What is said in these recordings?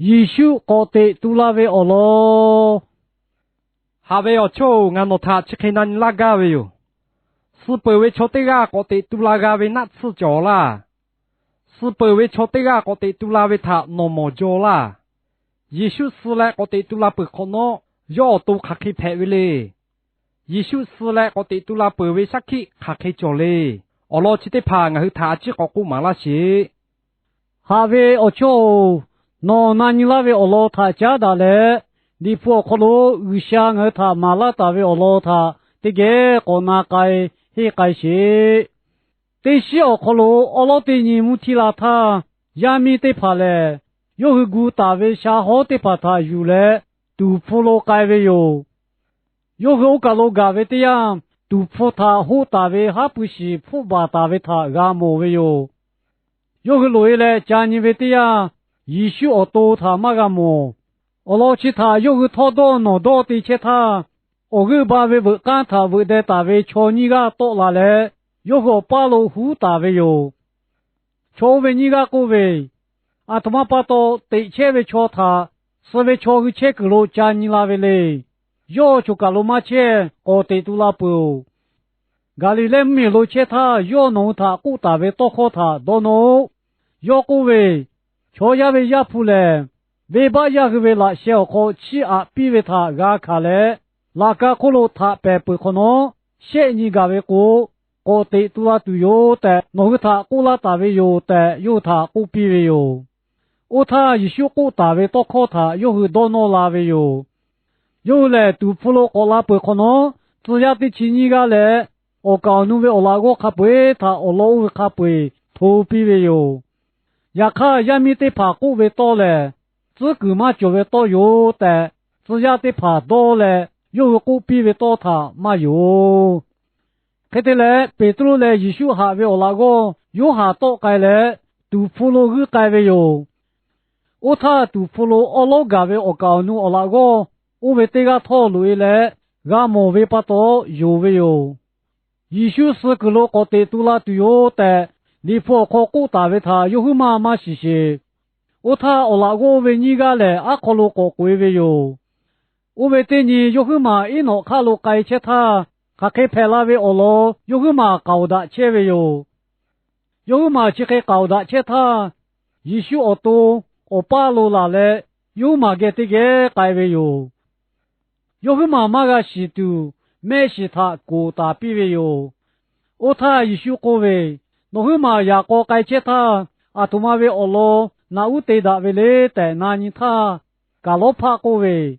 Yeˍsuˆ k'awꞈ teꞈ tu la ve awˬ lawn. Haꞈ ve awˬ chawˇ-oˬ, ngaˬ nawˬ htaꞈ chi hk'e na nyi laˇ gaˇ ve yoˬ. Suh peuˬ ve chaw teˇ g'aˇ k'awꞈ teꞈ tu la g'a ve naˆ tsuhˇ cawˬ laˇ. Suh peuˬ ve chaw teˇ g'aˇ k'awꞈ teꞈ tu la ve htaꞈ nawˬ mawˬ jaw laˇ. Yeˍsuˆ suh leh k'awꞈ teꞈ tu la peuˬ hk'awꞈ nawˉ, yawˇ awˬ to hk'aˬ hk'e hpehꞈ ve le. Yeˍsuˆ suh leh k'awꞈ teꞈ tu la peuˬ ve shaˉ hkiˆ hk'aˬ hk'e cawˬ le. Awˬ lawn chi teˇ hpaˍ ngaˬ hui htaꞈ a ciˉ k'awꞈ k'oˆ maˍ laˇ sheˍ. Haꞈ ve awˬ chawˇ-oˬ, nawˬ na nyi laˇ ve awˬ lawn htaꞈ caˉ daꞈ leh, Liꞈ hpu awˬ hk'aw lo G'uiˬsha ngaˬ hui htaꞈ maˍ laˇ taˍ ve awˬ lawn htaꞈ teˇ geh k'awꞈ na k'ai henˇ k'ai sheˍ. Teˇ shiˉ awˬ hk'aw lo awˉ lawˉ teˇ nyi mvuhˇ htiˇ la htaˇ, yaˇ miˇ teˇ hpaˍ lehˬ, yawˇ hui gu taˍ ve sha hawˉ teˇ hpaˍ htaꞈ yuˬ leh tuˍ hpfuh lo k'ai ve yoˬ. Yawˇ hui oˇ kaˬ lo gaˬ ve teˇ yanˇ, tuˍ hpfuh htaꞈ hoˆ taˍ ve haˉ pui shiˍ hpfuhˆ baˬ taˍ ve htaꞈ g'a mawˬ ve yoˬ. Yawˇ hui loꞈ-e leh ca nyi ve teˇ yanˇ, Yeˍsuˆ awˬ to htaꞈ maˇ g'a mawˬ. Awˬ lawn chi htaꞈ yawˇ hui htawˇ dawˇ nawˬ dawˇ te chehˇ htaˇ, awˬ g'euˆ ba ve veuꞈ k'aˇ htaꞈ veuꞈ deh taˍ ve chaw nyiˇ g'aˇ tawˆ la leh, yawˇ hui awˬ paˇ lo huˉ taˍ ve yoˬ. Chaw oˇ ve nyiˇ g'aˇ k'oˆ ve, Aˬ htoꞈ ma pa taw teꞈ chehˇ ve chaw htaꞈ suh ve chaw hui chehˇ kuiˬ lo ca nyi la ve le. Yawˇ choˬ kaˬ lo maˇ chehˇ, k'awꞈ teꞈ tu la peuˬ-oˬ. Gaˍliˍlehˇ mvuhˇmiˬ lo chehˇ htaˇ, yawˇ nawˬ hui htaꞈ k'oˆ taˍ ve tawˇ hkawˇ htaꞈ dawˇ nawˇ-oˆ. Yawˇ k'oˆ ve, Chaw yaˇ ve Yaˇ hpu lehˬ, venˇbaˆ yaˇ hui ve laꞈ sheh awˬ hk'aw chiˇ aꞈ piˇ ve htaꞈ g'a hkanˍ leh, laꞈ ka hk'oˆ lo htaꞈ pehˍ peuˬ hk'awꞈ nawˉ, shehˆ nyi gaˬ ve k'o, k'awꞈ teꞈ tu la tuˬ yoˬ tehꞈ nawˬ hui htaꞈ k'oˆ laˇ taˍ ve yoˬ tehꞈ, yawˇ hui htaꞈ k'oˆ piˇ ve yoˬ. Oˇ htaˇ, Yeˍsuˆ k'oˆ taˍ ve tawˇ hkawˇ htaꞈ yawˇ hui dawˇ nawˇ la ve yoˬ. Yawˇ hui lehˬ, tuˍ hpfuh lo k'awꞈ la peuˬ hk'awꞈ nawˉ, tcuh yaˇ teˇ chi nyiˇ g'aˇ leh awˬ kaˍ awˬ nu ve awˬ laꞈ g'awˇ hk'a peu-eˬ htaꞈ awˬ lawn oˇ ve hk'a peu-eˬ hto piˇ ve yoˬ. Yaꞈ hk'aˇ, yaˇ miˇ teˇ hpaˍ k'oˆ ve tawˇ lehˬ, tcuhˉ kuiˬ maˇ cawˬ ve tawˇ yoˬ tehꞈ, tcuh yaˇ teˇ hpaˍ dawˇ leh yawˇ hui k'oˆ piˇ ve tawˇ htaꞈ maˇ yonˍ. Hk'e te leh, Peˍtruˆ leh Yeˍsuˆ haꞈ ve awˬ laꞈ g'awˇ Yoˇhanˬ tawˆ k'ai leh, tuˍ hpfuh lo g'uiˇ k'ai ve yoˬ. Oˇ htaˇ, tuˍ hpfuh lo awˉ lawˉ gaˬ ve awˬ kaˍ awˬ nu awˬ laꞈ g'awˇ oˇ ve teˇ g'aˇ htawˇ loꞈ-e leh, g'a mawˬ ve pa taw yonˍ ve yoˬ. Yeˍsuˆ suh kuiˬ lo k'awꞈ teꞈ tu la tuˬ yoˬ tehꞈ, Liꞈ hpu awˬ hk'aw k'oˆ taˍ ve htaꞈ yawˇ huiˉ maˇ maˇ shiˍ sheˍ. Oˇ htaˇ, awˬ laꞈ g'awˇ oˇ ve nyiˇ g'aˇ lehˬ, aˉ hk'aw lo k'awꞈ k'oꞈ-e ve yoˬ. Oˇ ve teˇ nyi yawˇ huiˉ maˬ iˉ nawꞈ hk'aˆ lo k'ai chehˇ htaˇ, hk'aˬ hk'e hpehꞈ la ve awˬ lawn yawˇ huiˉ maˬ k'aoˍ daꞈ chehˇ ve yoˬ. Yawˇ huiˉ maˬ chi hk'e k'aoˍ daꞈ chehˇ htaˇ, Yeˍsuˆ awˬ to awˬ paˇ lo laˬ leh, yawˇ huiˉ maˬ geh teˇ geh k'ai ve yoˬ. Yawˇ huiˉ maˬ maˇ g'a shiˍ tuˬ, mehˆ shiˍ htaꞈ koˍ taˍ piˇ ve yoˬ. Oˇ htaˇ Yeˍsuˆ k'oˆ ve, Nawˬ huiˉ maˬ yaꞈ k'aw k'ai chehˇ htaˇ, aˬ htoꞈ ma ve awˬ lawn naꞈ uˉ te daꞈ ve le tehꞈ na nyi htaˇ, Kaˍlawˇhpaˆ k'oˆ ve,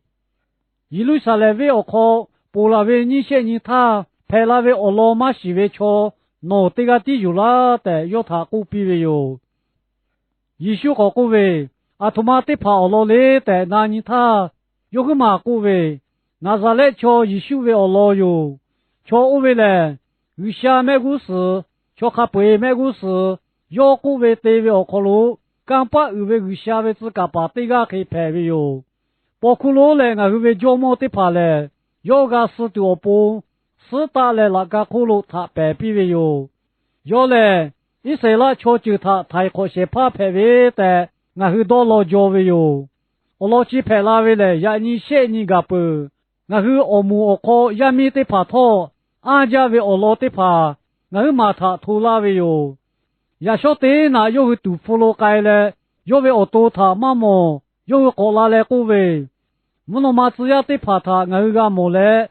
Yeˍruˆsaˍlehnˍ venˇ awˬ hk'aw ponˬ laˬ ve nyiˇ shehˆ nyi htaˇ hpehꞈ la ve awˬ lawn maˇ shiˍ ve chaw nawˬ teˇ g'aˇ tiˉ yoˬ laˇ tehꞈ, yawˇ htaꞈ k'oˆ piˇ ve yoˬ. Yeˍsuˆ k'awꞈ k'oˆ ve, Aˬ htoꞈ ma teˇ hpaˍ awˬ lawn le tehꞈ na nyi htaˇ, yawˇ huiˉ maˬ k'oˆ ve, Naˍzaˍrehˆ chaw Yeˍsuˆ ve awˬ lawn yoˬ. Chaw oˇ ve lehˬ, G'uiˬsha mehˆ g'uˇ suhˍ, chaw hk'a peu-eˬ mehˆ g'uˇ suhˍ, yawˇ k'oˆ ve te ve awˬ hk'aw lo kanˇ paˆ uiˍ ve G'uiˬsha ve tcuh kaˍ paˍ teˇ g'aˇ hk'e hpehꞈ ve yoˬ. Paw hkuˇ lonˉ leh ngaˬ hui ve jawˇmawˇ teˇ hpaˍ lehˬ, yawˇ g'a suh tuˬ awˬ pon suhˉ taˆ leh laꞈ ka hk'oˆ lo htaꞈ pehˍ piˇ ve yoˬ. Yawˇ lehˬ, Iˉsaˍreˍlaˆ chaw ceuˬ htaꞈ htaiˍ hk'awꞈ shehˍ hpaˇ hpehꞈ ve tehꞈ ngaˬ hui dawˇ law jaw ve yoˬ. Awˬ lawn chi hpehꞈ la ve lehˬ, yaꞈ nyi shehˆ nyi gaˬ peuˬ. Ngaˬ hui awˬ moˍ awˬ hk'aw yaˇ miˇ teˇ hpaˍ htawˇ, anˇ jaˇ ve awˬ lawn teˇ hpaˍ ngaˬ huiˉ maˬ htaꞈ hto laˇ ve yoˬ. Yaꞈ shawˉ teˇ naꞈ yawˇ hui tuˍ hpfuh lo k'ai leh, yawˇ ve awˬ to htaꞈ maˇ mawˬ. Yawˇ hui k'awꞈ la leh k'oˆ ve, Mvuhˇ naw ma tcuh yaˇ teˇ hpaˍ htaꞈ ngaˬ hui g'a mawˬ leh,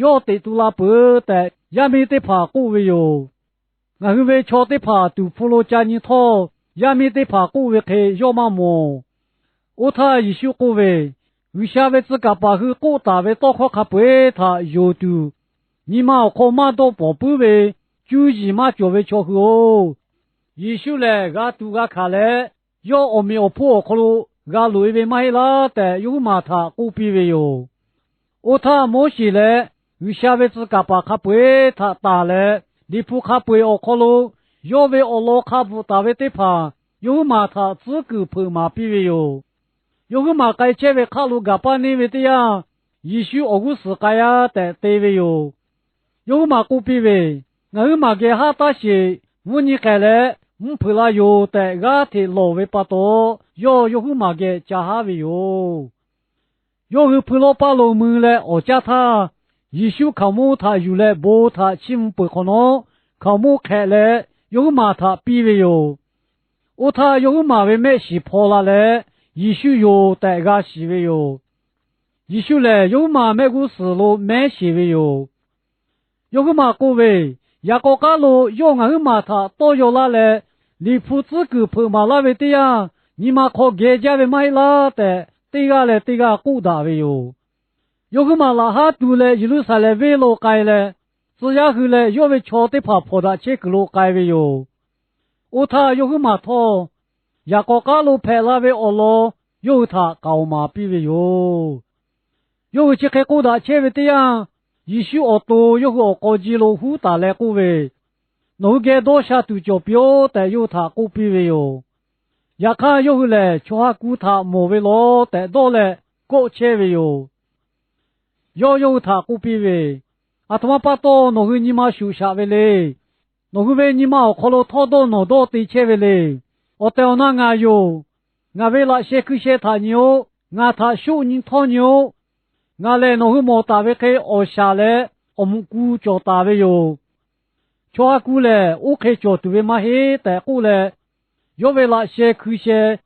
yawˇ teꞈ tu la peuˬ tehꞈ, yaˇ miˇ teˇ hpaˍ k'oˆ ve yoˬ. Ngaˬ hui ve chaw teˇ hpaˍ tuˍ hpfuh lo ca nyi htawˇ, yaˇ miˇ teˇ hpaˍ k'oˆ ve hk'e yawˇ maˇ mawˬ. Oˇ htaˇ Yeˍsuˆ k'oˆ ve, G'uiˬsha ve tcuh kaˍ paˍ hui k'oˆ taˍ ve tawˇ hkawˇ hk'a peu-eˬ htaꞈ yonˍ tuˬ, nyi ma awˬ hk'aw maˇ dawˇ pawˍ puiˉ ve cuˇ yiˍ maˇ cawˬ ve chaw hui-oˬ, Yeˍsuˆ lehˬ g'a tuꞈ g'a hkanˍ leh, yawˇ awˬ meꞈ awˬ hponˇ awˬ hk'aw lo g'a loꞈ-e ve maˇ heˆ laˇ tehꞈ, yawˇ huiˉ maˬ htaꞈ k'oˆ piˇ ve yoˬ. Oˇ htaˇ, Moˉseˍ leh G'uiˬsha ve tcuh kaˍ paˍ hk'a peu-eˬ htaꞈ tanˬ leh, Liꞈ hpu hk'a peu-eˬ awˬ hk'aw lo yawˇ ve awˬ lawn hk'a bvuhꞈ taˍ ve teˇ hpaˍ yawˇ huiˉ maˬ htaꞈ tcuhˉ kuiˬ hpeuꞈ maˍ piˇ ve yoˬ. Yawˇ huiˉ maˬ k'ai chehˇ ve hk'aˆ lo gaˬ paˇ neˇ ve teˇ yanˇ, Yeˍsuˆ awˬ g'uˇ suhˍ k'ai-a tehꞈ te ve yoˬ. Yawˇ huiˉ maˬ k'oˆ piˇ ve, Ngaˬ huiˉ maˬ geh haˉ taˇ sheˍ. Mvuhˇ nyi k'ehˬ leh mvuhˇ hpeuꞈ la yoˬ tehꞈ g'aˇ hteꞈ lawˬ ve pa taw, yawˇ yawˇ huiˉ maˬ geh ca haˉ ve yoˬ. Yawˇ hui hpui lawˇ paˇ lo mui leh awˍ caˇ htaˇ, Yeˍsuˆ hkaoˍmonˇ htaꞈ yuˬ leh bon htaꞈ chiˇ mvuh peuˬ hk'awꞈ nawˉ, hkaoˍmonˇ hk'ehꞈ leh yawˇ huiˉ maˬ htaꞈ piˇ ve yoˬ. Oˇ htaˇ yawˇ huiˉ maˬ ve mehˆ shiˍ hpaw la leh, Yeˍsuˆ yoˬ tehꞈ g'a shiˍ ve yoˬ. Yeˍsuˆ lehˬ, yawˇ huiˉ maˬ mehˆ g'uˇ suhˍ lo mehˉ sheˍ ve yoˬ. Yawˇ huiˉ maˬ k'oˆ ve, Yaꞈ k'aw k'aˉ lo yawˇ ngaˬ huiˉ maˬ htaꞈ tawˇ yaw laˇ leh, Liꞈ hpu tcuhˉ kuiˬ hpeuꞈ maˍ laˇ ve teˇ yanˇ, nyi ma hk'aw geh jaˇ ve maˇ heˆ laˇ tehꞈ, teˇ g'aˇ leh teˇ g'aˇ k'oˆ daꞈ ve yoˬ. Yawˇ huiˉ maˬ laꞈ haˉ tu leh Yeˍruˆsaˍlehnˍ venˇ lo k'ai leh, tcuh yaˇ hui leh yawˇ ve chaw teˇ hpaˍ hpawnˬ daꞈ chehˇ kuiˬ lo k'ai ve yoˬ. Oˇ htaˇ, yawˇ huiˉ maˬ htawˇ, yaꞈ k'aw k'aˉ lo hpehꞈ la ve awˬ lawn yawˇ hui htaꞈ k'aoˍ maˍ piˇ ve yoˬ. Yawˇ hui chi hk'e k'oˆ daꞈ chehˇ ve teˇ yanˇ, Yeˍsuˆ awˬ to yawˇ hui awˬ k'aw ji lo huˉ taˍ leh k'oˆ ve, Nawˬ hui geh dawˇ sha tuˬ cawˬ piˇ-oˆ tehꞈ yawˇ hui htaꞈ k'oˆ piˇ ve yoˬ. Yaꞈ hk'aˇ, yawˇ hui lehˬ chaw ha ku htaꞈ mawˬ ve law tehꞈ dawˇ leh kawˆ chehˇ ve yoˬ. Yawˇ yawˇ hui htaꞈ k'oˆ piˇ ve, Aˬ htoꞈ ma pa taw nawˬ hui nyi ma shoꞈ shaꞈ ve le. Nawˬ hui ve nyi ma awˬ hk'aw lo htawˇ dawˇ nawˬ dawˇ te chehˇ ve le. Awˬ tehˬ awˬ na ngaˬ yoˬ. Ngaˬ ve laꞈ sheh hkui sheh htaꞈ nyi-oˆ. Ngaˬ htaꞈ shoˆ nyi htawˇ nyi-oˆ. Ngaˬ lehˬ nawˬ hui mawˬ taˍ ve hk'e awˬ shaˍ leh awˬ muꞈ ku cawˬ taˍ ve yoˬ. Chaw ha ku lehˬ, oˇ hk'e cawˬ tuˬ ve maˇ heˆ tehꞈ k'oˆ leh, yawˇ ve laꞈ sheh hkui sheh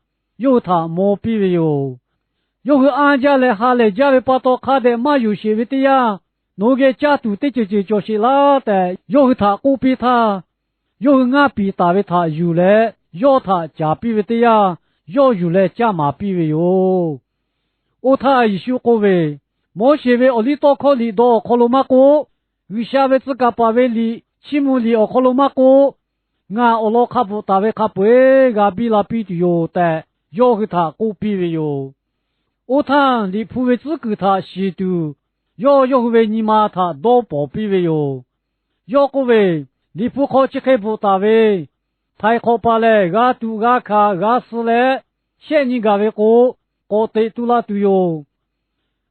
yawˇ hui htaꞈ maw piˇ ve yoˬ. Yawˇ hui anˇ jaˇ leh ha lehˬ jaˇ ve pa taw hk'a dehꞈ maˇ yonˍ sheˍ ve teˇ yanˇ, nawˬ hui geh caˇ tuˬ teˇ ceuˬ ceuˬ cawˬ sheˍ laˇ tehꞈ yawˇ hui htaꞈ k'oˆ piˇ htaˇ, yawˇ hui ngaˇ piˍ taˍ ve htaꞈ yuˬ leh yawˇ htaꞈ caˍ piˇ ve teˇ yanˇ, yawˇ yuˬ leh caˇ maˍ piˇ ve yoˬ. Oˇ htaˇ Yeˍsuˆ k'oˆ ve, Moˉseˍ ve awˬliˇtawˇhkawˇ liꞈ dawˇ awˬ hk'aw lo maˇ k'oˆ, G'uiˬsha ve tcuh kaˍ paˍ ve liꞈ chiˇ mvuh liꞈ awˬ hk'aw lo maˇ k'oˆ, ngaˬ awˬ lawn hk'a bvuhꞈ taˍ ve hk'a peu-eˬ g'a biˇ la piˇ tuˬ yoˬ tehꞈ, yawˇ hui htaꞈ k'oˆ piˇ ve yoˬ. Oˇ htaˇ, Liꞈ hpu ve tcuhˉ kuiˬ htaꞈ shiˍ tuˬ yawˇ yawˇ hui ve nyi ma htaꞈ dawˇ pawˍ piˇ ve yoˬ. Yawˇ k'oˆ ve, Liꞈ hpu hk'aw chi hk'e bvuhꞈ taˍ ve, Htaiˍ hk'awꞈ paˍ lehˬ, g'a tuꞈ g'a hkanˍ g'a suh leh shehˆ nyi gaˬ ve k'o, k'awꞈ teꞈ tu la tuˬ yoˬ.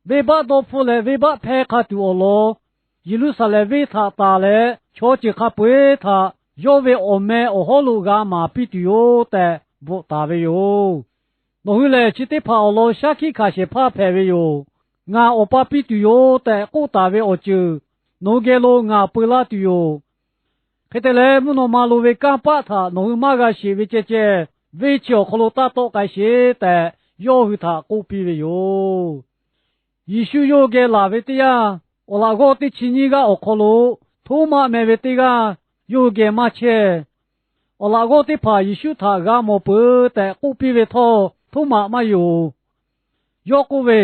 Venˇbaˆ dawˇ hpfuhˇ leh venˇbaˆ hpehˇ hk'a tuˬ awˬ lawn Yeˍruˆsaˍlehnˍ venˇ htaꞈ tanˬ leh, chaw ceuˬ hk'a peu-eˬ htaꞈ yawˇ ve awˬ meh awˬ hawˉ lo g'a maˍ piˇ tuˬ yoˬ tehꞈ bvuhꞈ taˍ ve yoˬ. Nawˬ hui lehˬ, chi teˇ hpaˍ awˬ lawn shaˉ hkiˆ hkanˍ shehˍ hpaˇ hpehꞈ ve yoˬ. Ngaˬ Awˬ pa piˇ tuˬ yoˬ tehꞈ k'oˆ taˍ ve awˬ ceuˬ nawˬ hui geh lo ngaˬ peu laˇ tuˬ yoˬ. Hk'e te leh, mvuhˇ naw ma lo ve kanˇ paˆ htaꞈ nawˬ hui maˇ g'a sheˍ ve ceh ceh, venˇ chi awˬ hk'aw lo taˇ tawˆ k'ai sheˍ tehꞈ, yawˇ hui htaꞈ k'oˆ piˇ ve yoˬ. Yeˍsuˆ yawˇ hui geh laˬ ve teˇ yanˇ, awˬ laꞈ g'awˇ teˇ chi nyiˇ g'aˇ awˬ hk'aw lo Htoˉmaꞈ meh ve teˇ g'aˇ yawˇ hui geh maˇ chehˇ. Awˬ laꞈ g'awˇ teˇ hpaˍ Yeˍsuˆ htaꞈ g'a mawˬ peuˬ tehꞈ k'oˆ piˇ ve htawˇ, Htoˉmaꞈ maˇ yonˍ. Yawˇ k'oˆ ve,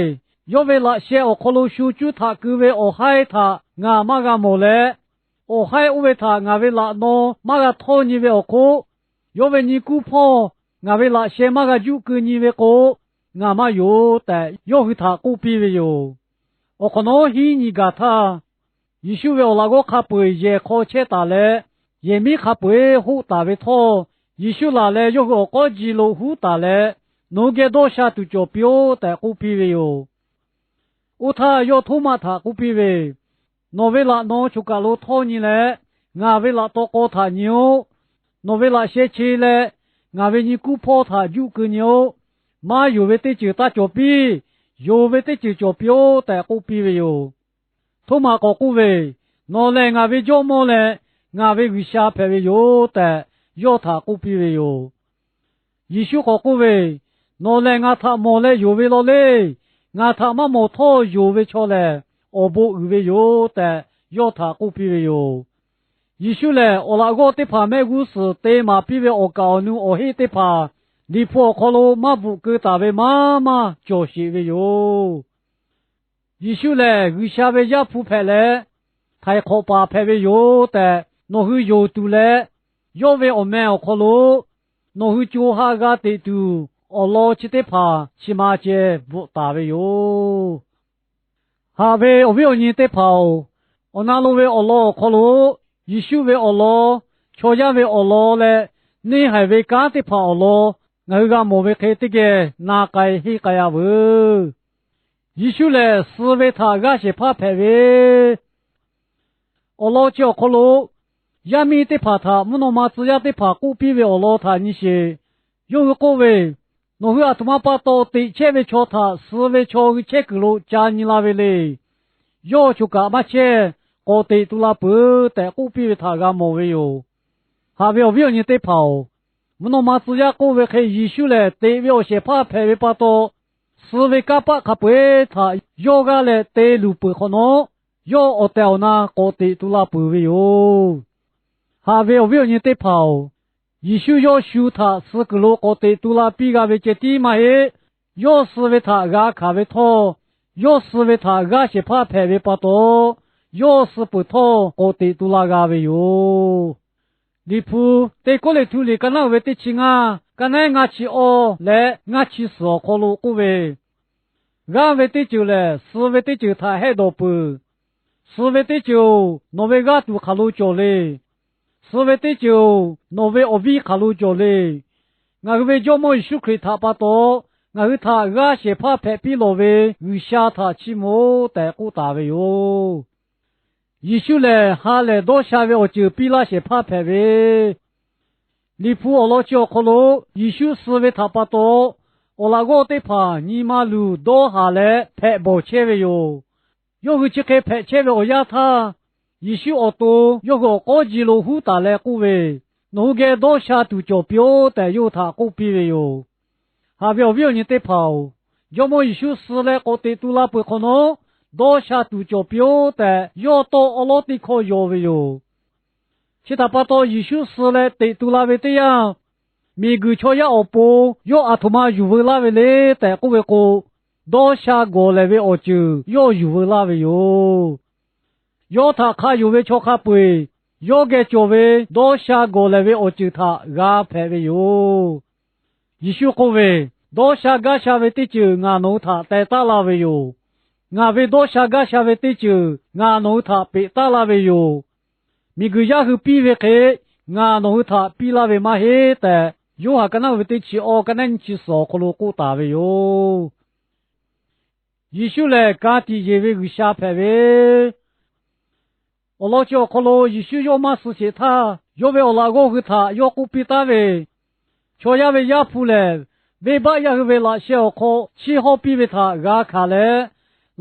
Yawˇ ve laꞈ sheh awˬ hk'aw lo shu cuˇ htaꞈ keu ve awˬ haiˉ htaꞈ ngaˬ maˇ g'a mawˬ leh, awˬ haiˉ oˇ ve htaꞈ ngaˬ ve laꞈ naw maˇ g'a htawˇ nyi ve awˬ hk'oˆ, yawˇ ve nyi kuˇ hpawˇ ngaˬ ve laꞈ sheh maˇ g'a juˆ keu nyi ve k'o, ngaˬ maˇ yonˍ tehꞈ, yawˇ hui htaꞈ k'oˆ piˇ ve yoˬ. Awˬ hk'awꞈ nawˉ hiˉ nyi gaˬ htaˇ, Yeˍsuˆ ve awˬ laꞈ g'awˇ hk'a peu-eˬ yehˬ hk'aw chehˇ taˍ leh, yehˬ miˉ hk'a peu-eˬ hoˆ taˍ ve htawˇ, Yeˍsuˆ laˬ leh yawˇ hui awˬ k'awˉ ji lo huˉ taˍ leh, Nawˬ hui geh dawˇ sha tuˬ cawˬ piˇ-oˆ tehꞈ k'oˆ piˇ ve yoˬ. Oˇ htaˇ yawˇ Htoˉmaꞈ htaꞈ k'oˆ piˇ ve, Nawˬ ve laꞈ naw choˬ kaˬ lo htawˇ nyi leh, ngaˬ ve laꞈ taw k'aw htaꞈ nyi-oˆ. Nawˬ ve laꞈ sheh che leh, ngaˬ ve nyi kuˇ hpawˇ htaꞈ juˆ keu nyi-oˆ. Maˇ yonˍ ve teˇ ceuˬ taˇ cawˬ piˇ, yonˍ ve teˇ ceuˬ cawˬ piˇ-oˆ tehꞈ k'oˆ piˇ ve yoˬ. Htoˉmaꞈ k'awꞈ k'oˆ ve, Nawˬ lehˬ ngaˬ ve Jawˇmawˇ leh ngaˬ ve G'uiˬsha hpehꞈ ve yoˬ tehꞈ, yawˇ htaꞈ k'oˆ piˇ ve yoˬ. Yeˍsuˆ k'awꞈ k'oˆ ve, Nawˬ lehˬ ngaˬ htaꞈ mawˬ leh yonˍ ve law leˇ. Ngaˬ htaꞈ maˇ mawˬ htawˇ yonˍ ve chaw lehˬ, awˬ bon uiˍ ve yoˬ tehꞈ, yawˇ htaꞈ k'oˆ piˇ ve yoˬ. Yeˍsuˆ lehˬ, awˬ laꞈ g'awˇ teˇ hpaˍ mehˆ g'uˇ suhˍ te maˍ piˇ ve awˬ kaˍ awˬ nu awˬ heˆ teˇ hpaˍ, Liꞈ hpu awˬ hk'aw lo maˇ bvuhꞈ keu taˍ ve maˇ maˇ cawˬ sheˍ ve yoˬ. Yeˍsuˆ lehˬ, G'uiˬsha ve Yaˇ hpu hpehꞈ leh, htaiˍ hk'awꞈ paˍ hpehꞈ ve yoˬ tehꞈ nawˬ hui yonˍ tuˬ leh, yawˇ ve awˬ meh awˬ hk'aw lo nawˬ hui co ha g'a teꞈ tuˬ, awˬ lawn chi teˇ hpaˍ chi ma ceh bvuhꞈ taˍ ve yoˬ. Haꞈ ve awˬ viˉ awˬ nyi teˇ hpaˍ-oˬ, awˬ na lo ve awˬ lawn awˬ hk'aw lo Yeˍsuˆ ve awˬ lawn, chaw yaˇ ve awˬ lawn leh neˇ haiˬ ve kanˉ teˇ hpaˍ awˬ lawn ngaˬ hui g'a mawˬ ve hk'e teˇ geh na k'ai henˇ k'ai-a veuˬ. Yeˍsuˆ lehˬ, suh ve htaꞈ g'aˇ shehˍ hpaˇ hpehꞈ ve awˬ lawn chi awˬ hk'aw lo, Yaˇ miˇ teˇ hpaˍ htaꞈ mvuhˇ naw ma tcuh yaˇ teˇ hpaˍ k'oˆ piˇ ve awˬ lawn htaꞈ nyi sheˍ. Yawˇ hui k'oˆ ve, Nawˬ hui aˬ htoꞈ ma pa taw teꞈ chehˇ ve chaw htaꞈ suh ve chaw hui chehˇ kuiˬ lo ca nyi la ve le. Yawˇ choˬ kaꞈ maˇ chehˇ, k'awꞈ teꞈ tu la peuˬ tehꞈ k'oˆ piˇ ve htaꞈ g'a mawˬ ve yoˬ. Haꞈ ve awˬ viˉ awˬ nyi teˇ hpaˍ-oˬ, mvuhˇ naw ma tcuh yaˇ k'oˆ ve hk'e Yeˍsuˆ lehˬ teꞈ ve awˬ shehˍ hpaˇ hpehꞈ ve pa taw, suh ve kanˇ paˆ hk'a peu-eˬ htaꞈ yawˇ g'aˇ leh te luˬ peuˬ hk'awꞈ nawˉ, yawˇ awˬ tehˬ awˬ na k'awꞈ teꞈ tu la peuˬ ve yoˬ. Haꞈ ve awˬ viˉ awˬ nyi teˇ hpaˍ-oˬ, Yeˍsuˆ yawˇ shu htaꞈ suh kuiˬ lo k'awꞈ teꞈ tu la piˇ g'a ve ceh tiˉ maˇ heˆ. Yawˇ suh ve htaꞈ g'a hkanˍ ve htawˇ, yawˇ suh ve htaꞈ g'aˇ shehˍ hpaˇ hpehꞈ ve pa taw, yawˇ suh peuˬ htawˇ k'awꞈ teꞈ tu la g'a ve yoˬ. Liꞈ hpu, Teˇ Kawˇrenˍhtuˆ liꞈ ka naˉ uiˍ ve teˇ chi ngaˇ, ka naˉ ngaˇ chi awˇ leh ngaˇ chi suhˍ awˬ hk'aw lo k'oˆ ve, G'aˇ ve teˇ ceuˬ lehˬ, suh ve teˇ ceuˬ htaꞈ hehˆ dawˬ peuˬ. Suh ve teˇ ceuˬ-oˬ, nawˬ ve g'aˇ tuˬ hk'aˬ lo cawˬ le. Suh ve teˇ ceuˬ-oˬ, nawˬ ve awˬ viˇ hk'aˬ lo cawˬ le. Ngaˬ hui ve Jawˇmawˇ Yeˍsuˆ Hkriꞈ htaꞈ pa taw, ngaˬ hui htaꞈ g'aˇ shehˍ hpaˇ hpehꞈ piˇ lawˬ ve G'uiˬsha htaꞈ chiˇ mvuh-oˆ tehꞈ k'oˆ taˍ ve yoˬ. Yeˍsuˆ lehˬ, ha lehˬ dawˇ sha ve awˬ ceuˬ piˇ laˇ shehˍ hpaˇ hpehꞈ ve, Liꞈ hpu awˬ lawn chi awˬ hk'aw lo Yeˍsuˆ suh ve htaꞈ pa taw, awˬ laꞈ g'awˇ teˇ hpaˍ nyi ma luˬ dawˇ haˍ leh hpehꞈ bawˬ chehˇ ve yoˬ. Yawˇ hui chi hk'e hpehꞈ chehˇ ve awˬ yanˇ htaˇ, Yeˍsuˆ awˬ to yawˇ hui awˬ k'awˉ ji lo huˉ taˍ leh k'oˆ ve, Nawˬ hui geh dawˇ sha tuˬ cawˬ piˇ-oˆ tehꞈ yawˇ hui htaꞈ k'oˆ piˇ ve yoˬ. Haꞈ ve awˬ viˉ awˬ nyi teˇ hpaˍ-oˬ, Jawˇmawˇ Yeˍsuˆ suh leh k'awꞈ teꞈ tu la peuˬ hk'awꞈ nawˉ, dawˇ sha tuˬ cawˬ piˇ-oˆ tehꞈ yawˇ tawˇ awˉ lawˉ teˇ hkawˇ yaw ve yoˬ. Chi htaꞈ pa taw, Yeˍsuˆ suh leh teꞈ tu la ve teˇ yanˇ, miˬguiˬ chaw yaˇ awˬ pon yawˇ aˬ htoꞈ ma yuˬ veu laˇ ve le tehꞈ k'oˆ ve k'o, dawˇ sha gawˬ lehˬ ve awˬ ceuˬ yawˇ yuˬ veu laˇ ve yoˬ. Yawˇ htaꞈ hk'a yonˍ ve chaw hk'a peu-eˬ yawˇ geh cawˬ ve dawˇ sha gawˬ lehˬ ve awˬ ceuˬ htaꞈ g'a hpehꞈ ve yoˬ. Yeˍsuˆ k'oˆ ve, Dawˇ sha gaˇ sha ve teˇ ceuˬ ngaˬ nawˬ hui htaꞈ teh taˉ laˇ ve yoˬ. Ngaˬ ve dawˇ sha gaˇ sha ve teˇ ceuˬ ngaˬ nawˬ hui htaꞈ peꞈ taˉ laˇ ve yoˬ. Miˬguiˬ yaˇ hui piˇ ve hk'e ngaˬ nawˬ hui htaꞈ piˇ laˇ ve maˇ heˆ tehꞈ, Yoˇhanˬ ka naˉ uiˍ ve teˇ chi awˇ, ka naˉ nyiˇ chi suhˍ awˬ hk'aw lo k'oˆ taˍ ve yoˬ. Yeˍsuˆ lehˬ, ka tiꞈ yeˬ ve G'uiˬsha hpehꞈ ve, awˬ lawn chi awˬ hk'aw lo Yeˍsuˆ yawˇ maˇ suh sheˍ htaˇ, yawˇ ve awˬ laꞈ g'awˇ hui htaꞈ yawˇ k'oˆ piˇ taˉ ve, Chaw yaˇ ve Yaˇ hpu lehˬ, venˇbaˆ yaˇ hui ve laꞈ sheh awˬ hk'aw chiˇ hawˇ piˇ ve htaꞈ g'a hkanˍ leh,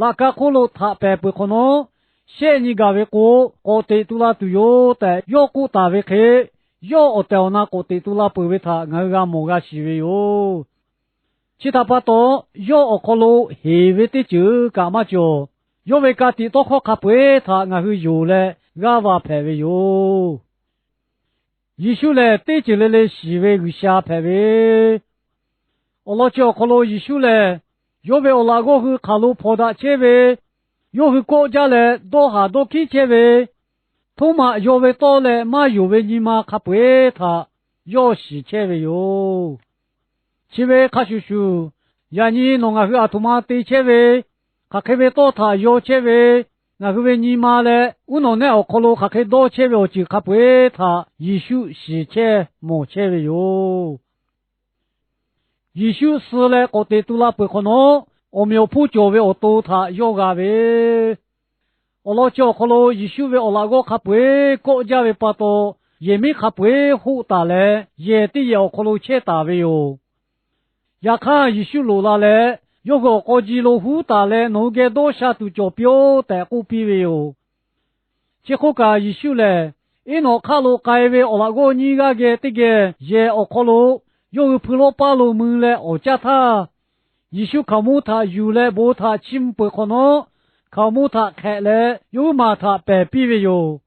laꞈ ka hk'oˆ lo htaꞈ pehˍ peuˬ hk'awꞈ nawˉ, shehˆ nyi gaˬ ve k'o, k'awꞈ teꞈ tu la tuˬ yoˬ tehꞈ yawˇ k'oˆ taˍ ve hk'e, yawˇ awˬ tehˬ awˬ na k'awꞈ teꞈ tu la peuˬ ve htaꞈ ngaˬ hui g'a mawˬ g'a shiˍ ve yoˬ. Chi htaꞈ pa taw, yawˇ awˬ hk'aw lo heˍ ve teˇ ceuˬ kaꞈ maˇ cawˬ. Yawˇ ve ka tiꞈ tawˇ hkawˇ hk'a peu-eˬ htaꞈ ngaˬ hui yonˍ leh g'aˇ va hpehꞈ ve yoˬ. Yeˍsuˆ lehˬ, teˇ ceuˬ le le shiˍ ve G'uiˬsha hpehꞈ ve, awˬ lawn chi awˬ hk'aw lo Yeˍsuˆ lehˬ, yawˇ ve awˬ laꞈ g'awˇ hui hk'aˬ lo hpawnˬ daꞈ chehˇ ve, yawˇ hui kawˆ jaˇ leh dawˇ haˍ dawˇ hkiˉ chehˇ ve, Htoˉmaꞈ yaw ve tawˇ leh maˇ yonˍ ve nyi ma hk'a peu-eˬ htaꞈ yawˇ shiˍ chehˇ ve yoˬ. Chi ve hk'a shuˍ shuˍ, yaꞈ nyi nawˬ ngaˬ hui aˬ htoꞈ ma te chehˇ ve, hk'aˬ hk'e ve tawˇ htaꞈ yaw chehˇ ve, ngaˬ hui ve nyi ma leh uˉ nawˬ nehˆ awˬ hk'aw lo hk'aˬ hk'e dawˇ chehˇ ve awˬ ceuˬ hk'a peu-eˬ htaꞈ Yeˍsuˆ shiˍ chehˇ mawˬ chehˇ ve yoˬ. Yeˍsuˆ suh leh k'awꞈ teꞈ tu la peuˬ hk'awꞈ nawˉ, awˬ meꞈ awˬ hponˇ cawˬ ve awˬ to htaꞈ yawˇ g'a ve, awˬ lawn chi awˬ hk'aw lo Yeˍsuˆ ve awˬ laꞈ g'awˇ hk'a peu-eˬ kawˆ jaˇ ve pa taw, yehˬ miˉ hk'a peu-eˬ hoˆ taˍ leh, yehˬ teˇ yehˬ awˬ hk'aw lo chehˇ taˍ ve yoˬ. Yaꞈ hk'aˇ, Yeˍsuˆ loꞈ la leh, yawˇ hui awˬ k'aw ji lo huˉ taˍ leh, Nawˬ hui geh dawˇ sha tuˬ cawˬ piˇ-oˆ tehꞈ k'oˆ piˇ ve yoˬ. Chi hk'oˆ kaꞈ, Yeˍsuˆ lehˬ, Eˉnawꞈ hk'aˆ lo k'ai ve awˬ laꞈ g'awˇ nyiˇ g'aˇ geh teˇ geh yehˬ awˬ hk'aw lo yawˇ hui hpui lawˇ paˇ lo mui leh awˍ caˇ htaˇ, Yeˍsuˆ hkaoˍmonˇ htaꞈ yuˬ leh bon htaꞈ chiˇ mvuh peuˬ hk'awꞈ nawˉ, hkaoˍmonˇ htaꞈ hk'ehꞈ leh yawˇ huiˉ maˬ htaꞈ pehˬ piˇ ve yoˬ.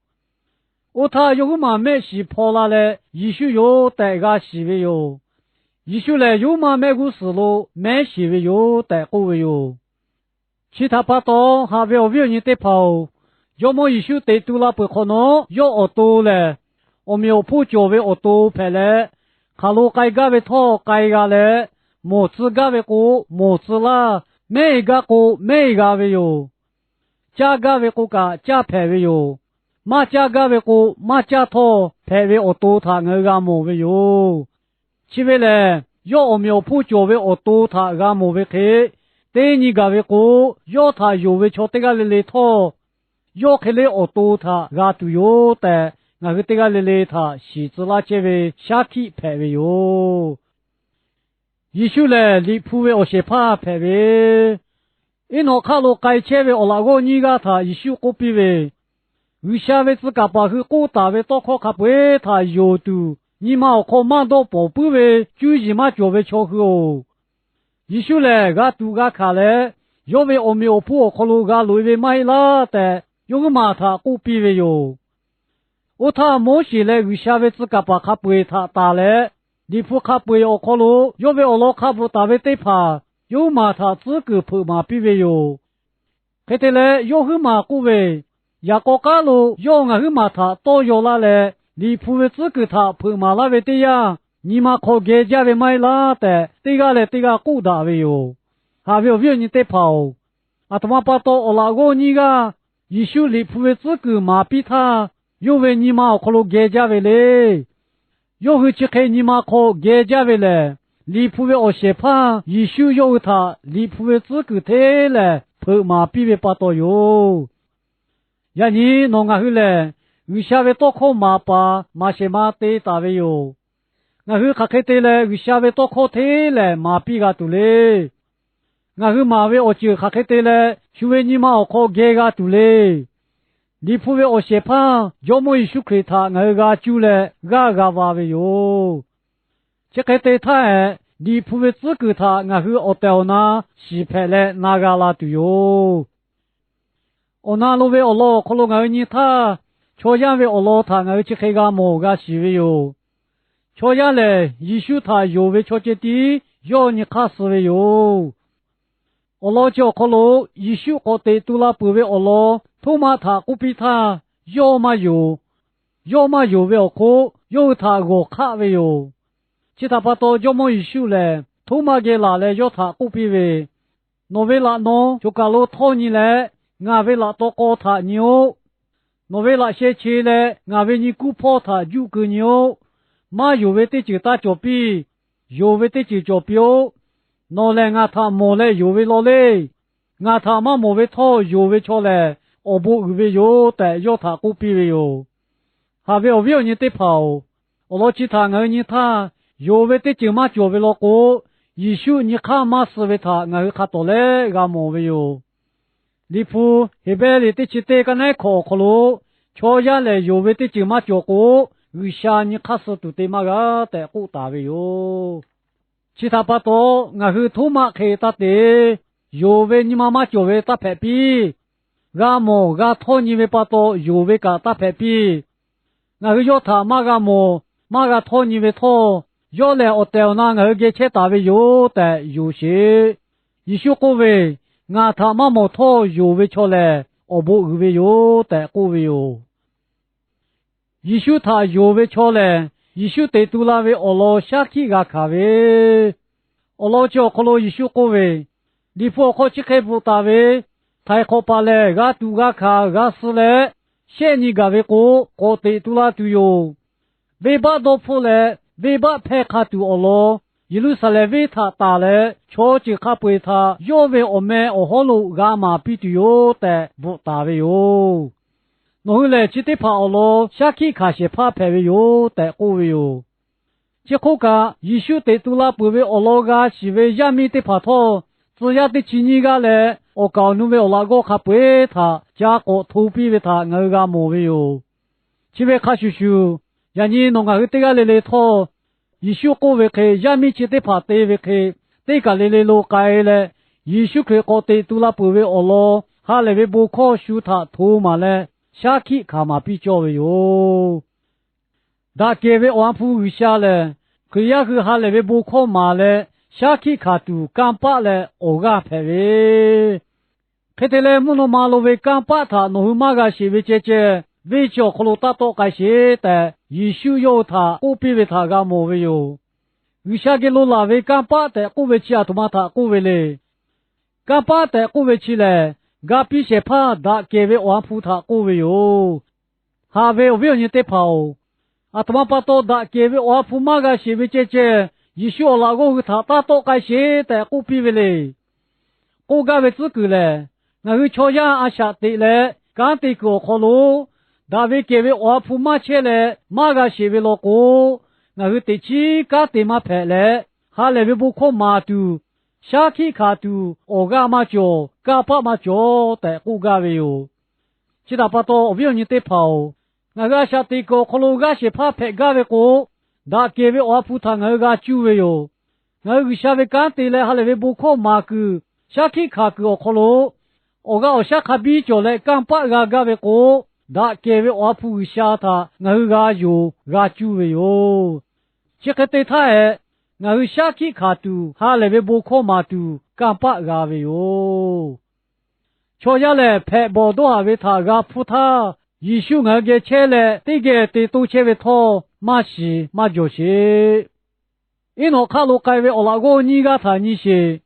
Oˇ htaˇ, yawˇ huiˉ maˬ mehˆ shiˍ hpaw la leh Yeˍsuˆ yoˬ tehꞈ g'a shiˍ ve yoˬ. Yeˍsuˆ lehˬ, yawˇ huiˉ maˬ mehˆ g'uˇ suhˍ lo mehˉ sheˍ ve yoˬ tehꞈ k'oˆ ve yoˬ. Chi htaꞈ pa taw, haꞈ ve awˬ viˉ awˬ nyi teˇ hpaˍ-oˬ, Jawˇmawˇ Yeˍsuˆ teꞈ tu la peuˬ hk'awꞈ nawˉ, yawˇ awˬ to lehˬ, awˬ meꞈ awˬ hponˇ cawˬ ve awˬ to hpehꞈ leh, hk'aˬ lo k'ai gaˇ ve htawˇ k'ai g'a leh, mawˬ tcuh gaˇ ve k'o mawˬ tcuh laˇ, mehˉ e gaˇ k'o mehˉ e g'a ve yoˬ. Caˇ gaˇ ve k'o kaꞈ caˇ hpehꞈ ve yoˬ. Maˇ caˇ gaˇ ve k'o, maˇ caˇ htawˇ hpehꞈ ve awˬ to htaꞈ ngaˬ hui g'a mawˬ ve yoˬ. Chi ve lehˬ, yawˇ awˬ meꞈ awˬ hponˇ cawˬ ve awˬ to htaꞈ g'a mawˬ ve hk'e, teˇ nyi gaˬ ve k'o, yawˇ htaꞈ yonˍ ve chaw teˇ g'aˇ le le htawˇ, yawˇ hk'e le awˬ to htaꞈ g'a tuˬ yoˬ tehꞈ, ngaˬ hui teˇ g'aˇ le le htaꞈ shiˍ tcuh laˇ chehˇ ve shaˉ hkiˆ hpehꞈ ve yoˬ. Yeˍsuˆ lehˬ, Liꞈ hpu ve awˬ shehˍ hpaˇ hpehꞈ ve, Eˇnawꞈ hk'aˆ lo k'ai chehˇ ve awˬ laꞈ g'awˇ nyiˇ g'aˇ htaꞈ Yeˍsuˆ k'oˆ piˇ ve, G'uiˬsha ve tcuh kaˍ paˍ hui k'oˆ taˍ ve tawˇ hkawˇ hk'a peu-eˬ htaꞈ yonˍ tuˬ, nyi ma awˬ hk'aw maˇ dawˇ pawnˍ puiˉ ve cuˇ yiˍ maˇ cawˬ ve chaw hui-oˬ, Yeˍsuˆ lehˬ g'a tuꞈ g'a hkanˍ leh, yawˇ ve awˬ meꞈ awˬ hponˇ awˬ hk'aw lo g'a loꞈ-e ve maˇ heˆ laˇ tehꞈ, yawˇ huiˉ maˬ htaꞈ k'oˆ piˇ ve yoˬ. Oˇ htaˇ, Moˉseˍ leh G'uiˬsha ve tcuh kaˍ paˍ hk'a peu-eˬ htaꞈ tanˬ leh, Liꞈ hpu hk'a peu-eˬ awˬ hk'aw lo yawˇ ve awˬ lawn hk'a bvuhꞈ taˍ ve teˇ hpaˍ yawˇ huiˉ maˬ htaꞈ tcuhˉ kuiˬ hpeuꞈ maˍ piˇ ve yoˬ. Hk'e te leh, yawˇ huiˉ maˬ k'oˆ ve, Yaꞈ k'aw k'aˉ lo yawˇ ngaˬ huiˉ maˬ htaꞈ tawˇ yaw laˇ leh, Liꞈ hpu ve tcuhˉ kuiˬ htaꞈ hpeuꞈ maˍ laˇ ve teˇ yanˇ, nyi ma hk'aw geh jaˇ ve maˇ heˆ laˇ tehꞈ, teˇ g'aˇ leh teˇ g'aˇ k'oˆ daꞈ ve yoˬ. Haꞈ ve awˬ viˉ awˬ nyi teˇ hpaˍ-oˬ, aˬ htoꞈ ma pa taw awˬ laꞈ g'awˇ nyiˇ g'aˇ Yeˍsuˆ Liꞈ hpu ve tcuhˉ kuiˬ maˍ piˇ htaˇ, yawˇ ve nyi ma awˬ hk'aw lo geh jaˇ ve le. Yawˇ hui chi hk'e nyi ma hk'aw geh jaˇ ve lehˬ, Liꞈ hpu ve awˬ shehˍ hpaˇ Yeˍsuˆ yawˇ hui htaꞈ Liꞈ hpu ve tcuhˉ kuiˬ hteˇ lehˬ hpeuꞈ maˍ piˇ ve pa taw yoˬ. Yaꞈ nyi nawˬ ngaˬ hui lehˬ, G'uiˬsha ve tawˇ hkawˇ maˍ paˍ maˍ shehˍ ma te taˍ ve yoˬ. Ngaˬ hui hk'aˬ hk'e te leh G'uiˬsha ve tawˇ hkawˇ hteˇ lehˬ maˍ piˇ g'a tuˬ le. Ngaˬ hui maˍ ve awˬ ceuˬ hk'aˬ hk'e te leh shu ve nyi ma awˬ hk'aw geh g'a tuˬ le. Liꞈ hpu ve awˬ shehˍ hpaˇ Jawˇmawˇ Yeˍsuˆ Hkriꞈ htaꞈ ngaˬ hui g'a cuˇ leh g'aˇ g'a va ve yoˬ. Chi hk'e te htaˇ hehꞈ, Liꞈ hpu ve tcuhˉ kuiˬ htaꞈ ngaˬ hui awˬ tehˬ awˬ na shiˍ hpehꞈ leh na g'a la tuˬ yoˬ. Awˬ na lo ve awˬ lawn awˬ hk'aw lo ngaˬ hui nyi htaˇ, chaw yaˇ ve awˬ lawn htaꞈ ngaˬ hui chi hk'e g'a mawˬ g'a shiˍ ve yoˬ. Chaw yaˇ lehˬ, Yeˍsuˆ htaꞈ yonˍ ve chaw ceh tiˉ yawˇ nyi hk'aˇ suh ve yoˬ. Awˬ lawn chi awˬ hk'aw lo Yeˍsuˆ k'awꞈ teꞈ tu la peuˬ ve awˬ lawn Htoˉmaꞈ htaꞈ k'oˆ piˇ htaˇ, yawˇ maˇ yonˍ. Yawˇ maˇ yonˍ ve awˬ hk'oˆ yawˇ hui htaꞈ g'awˬ hk'aˆ ve yoˬ. Chi htaꞈ pa taw, Jawˇmawˇ Yeˍsuˆ lehˬ Htoˉmaꞈ geh laˬ leh yawˇ htaꞈ k'oˆ piˇ ve, Nawˬ ve laꞈ naw choˬ kaˬ lo htawˇ nyi leh, ngaˬ ve laꞈ taw k'aw htaꞈ nyi-oˆ. Nawˬ ve laꞈ sheh che leh ngaˬ ve nyi kuˇ hpawˇ htaꞈ juˆ keu nyi-oˆ. Maˇ yonˍ ve teˇ ceuˬ taˇ cawˬ piˇ. Yonˍ ve teˇ ceuˬ cawˬ piˇ-oˆ. Nawˬ lehˬ ngaˬ htaꞈ mawˬ leh yonˍ ve law leˇ. Ngaˬ htaꞈ maˇ mawˬ ve htawˇ yonˍ ve chaw lehˬ, awˬ bon uiˍ ve yoˬ tehꞈ yawˇ htaꞈ k'oˆ piˇ ve yoˬ. Haꞈ ve awˬ viˉ awˬ nyi teˇ hpaˍ-oˬ, awˬ lawn chi htaꞈ ngaˬ hui nyi htaˇ, yonˍ ve teˇ ceuˬ maˇ cawˬ ve law k'o, Yeˍsuˆ nyi hk'aˇ maˇ suh ve htaꞈ ngaˬ hui hk'a tawˍ lehˉ g'a mawˬ ve yoˬ. Liꞈ hpu Heˍbrehˇ liꞈ teˇ chi teˇ kaˉ nehˉ hkawꞈ awˬ hk'aw lo, Chaw yaˇ lehˬ yonˍ ve teˇ ceuˬ maˇ cawˬ k'o, G'uiˬsha nyi hk'aˇ suh tuˬ te maˇ g'a tehꞈ k'oˆ taˍ ve yoˬ. Chi htaꞈ pa taw, ngaˬ hui Htoˉmaꞈ hk'e taˇ te. Yonˍ ve nyi ma maˇ cawˬ ve taˇ hpehꞈ piˇ. G'a mawˬ g'a htawˇ nyi ve pa taw yonˍ ve kaꞈ taˇ hpehꞈ piˇ. Ngaˬ hui yawˇ htaꞈ maˇ g'a mawˬ maˇ g'a htawˇ nyi ve htawˇ, yawˇ lehˬ awˬ tehˬ awˬ na ngaˬ hui geh chehˇ taˍ ve yoˬ tehꞈ yonˍ sheˍ. Yeˍsuˆ k'oˆ ve, Ngaˬ htaꞈ maˇ mawˬ htawˇ yonˍ ve chaw lehˬ, awˬ bon uiˍ ve yoˬ tehꞈ k'oˆ ve yoˬ. Yeˍsuˆ htaꞈ yonˍ ve chaw lehˬ, Yeˍsuˆ teꞈ tu la ve awˬ lawn shaˉ hkiˆ g'a hkanˍ ve, awˬ lawn chi awˬ hk'aw lo Yeˍsuˆ k'oˆ ve, Liꞈ hpu awˬ hk'aw chi hk'e bvuhꞈ taˍ ve, Htaiˍ hk'awꞈ paˍ lehˬ g'a tuꞈ g'a hkanˍ g'a suh leh, shehˆ nyi gaˬ ve k'o, k'awꞈ teꞈ tu la tuˬ yoˬ. Venˇbaˆ dawˇ hpfuhˆ leh venˇbaˆ hpehˇ hk'a tuˬ awˬ lawn Yeˍruˆsaˍlehnˍ venˇ htaꞈ tanˬ leh, chaw ceuˬ hk'a peu-eˬ htaꞈ yawˇ ve awˬ meh awˬ hawˉ lo g'a maˍ piˇ tuˬ yoˬ tehꞈ bvuhꞈ taˍ ve yoˬ. Nawˬ hui lehˬ, chi teˇ hpaˍ awˬ lawn shaˉ hkiˆ hkanˍ shehˍ hpaˇ hpehꞈ ve yoˬ tehꞈ k'oˆ ve yoˬ. Chi hk'oˆ kaꞈ, Yeˍsuˆ teꞈ tu la peuˬ ve awˬ lawn g'a shiˍ ve yaˇ miˇ teˇ hpaˍ htawˇ, tcuh yaˇ teˇ chi nyiˇ g'aˇ leh awˬ kaˍ awˬ nu ve awˬ laꞈ g'awˇ hk'a peu-eˬ htaꞈ ca k'awꞈ hto piˇ ve htaꞈ ngaˬ hui g'a mawˬ ve yoˬ. Chi ve hk'a shuˍ shuˍ, yaꞈ nyi nawˬ ngaˬ hui teˇ g'aˇ le le htawˇ, Yeˍsuˆ k'oˆ ve hk'e yaˇ miˇ chi teˇ hpaˍ te ve hk'e, teˇ kaˬ le le lo k'ai leh, Yeˍsuˆ Hkriꞈ k'awꞈ teꞈ tu la peuˬ ve awˬ lawn ha lehˬ ve bon hkawˇ shu htaꞈ hto maˍ leh, shaˉ hkiˆ hkanˍ maˍ piˇ cawˇ ve yoˬ. Daꞈ kehˬ ve Awˬ ha hpu G'uiˬsha lehˬ, Hkriꞈ yaˇ hui ha lehˬ ve bon hkawˇ maˍ leh, shaˉ hkiˆ hkanˍ tuˬ kanˇ paˆ leh awˬ g'aˇ hpehꞈ ve, hk'e te leh, mvuhˇ naw ma lo ve kanˇ paˆ htaꞈ nawˬ hui maˇ g'a sheˍ ve ceh ceh, venˇ chi awˬ hk'aw lo taˇ tawˆ k'ai sheˍ tehꞈ, Yeˍsuˆ yawˇ hui htaꞈ k'oˆ piˇ ve htaꞈ g'a mawˬ ve yoˬ. G'uiˬsha geh lo laˬ ve kanˇ paˆ tehꞈ k'oˆ ve chi aˬ htoꞈ ma htaꞈ k'oˆ ve le. Kanˇ paˆ tehꞈ k'oˆ ve chi lehˬ, ga piˇ shehˍ hpaˇ daꞈ kehˬ ve Awˬ ha hpu htaꞈ k'oˆ ve yoˬ. Haꞈ ve awˬ viˉ awˬ nyi teˇ hpaˍ-oˬ, aˬ htoꞈ ma pa taw daꞈ kehˬ ve Awˬ ha hpu maˇ g'a sheˍ ve ceh ceh, Yeˍsuˆ awˬ laꞈ g'awˇ hui htaꞈ taˇ tawˆ k'ai sheˍ tehꞈ k'oˆ piˇ ve le. K'oˆ gaˇ ve tcuhˉ kuiˬ lehˬ, ngaˬ hui chaw yaˇ a shaꞈ teꞈ leh kanˉ te kuiˬ awˬ hk'aw lo, daꞈ ve kehˬ ve Awˬ ha hpu maˇ chehˇ leh maˇ g'a sheˍ ve law k'o, ngaˬ hui teꞈ chiˉ kanˉ te maˇ hpehꞈ leh, ha lehˬ ve bon hkawˇ maˍ tuˬ, shaˉ hkiˆ hkanˍ tuˬ awˬ g'aˇ maˇ cawˬ, kanˇ paˆ maˇ cawˬ tehꞈ k'oˆ gaˇ ve yoˬ. Chi htaꞈ pa taw, awˬ viˉ awˬ nyi teˇ hpaˍ-oˬ, ngaˬ hui a shaꞈ teꞈ kuiˬ awˬ hk'aw lo g'aˇ shehˍ hpaˇ hpehꞈ gaˇ ve k'o, daꞈ kehˬ ve Awˬ ha hpu htaꞈ ngaˬ hui g'a cuˇ ve yoˬ. Ngaˬ hui G'uiˬsha ve kanˉ te leh ha lehˬ ve bon hkawˇ maˍ kuiˬ, shaˉ hkiˆ hkanˍ kuiˬ awˬ hk'aw lo, awˬ g'aˇ awˬ shaˉ hk'a biˇ cawˬ leh kanˇ paˆ g'a gaˇ ve k'o, daꞈ kehˬ ve Awˬ ha hpu G'uiˬsha htaꞈ ngaˬ hui g'a yonˍ g'a cuˇ ve yoˬ. Chi hk'e te htaˇ hehꞈ, ngaˬ hui shaˉ hkiˆ hkanˍ tuˬ, ha lehˬ ve bon hkawˇ maˍ tuˬ kanˇ paˆ g'a ve yoˬ. Chaw yaˇ lehˬ, hpehꞈ bawˬ dawˇ haˍ ve htaꞈ g'a hpfuhˇ htaˇ, Yeˍsuˆ ngaˬ hui geh chehˇ leh teˇ geh te toˇ chehˇ ve htawˇ, maˇ shiˍ maˇ jawˬ sheˍ. Iˉnawꞈ hk'aˆ lo k'ai ve awˬ laꞈ g'awˇ nyiˇ g'aˇ htaꞈ nyi sheˍ.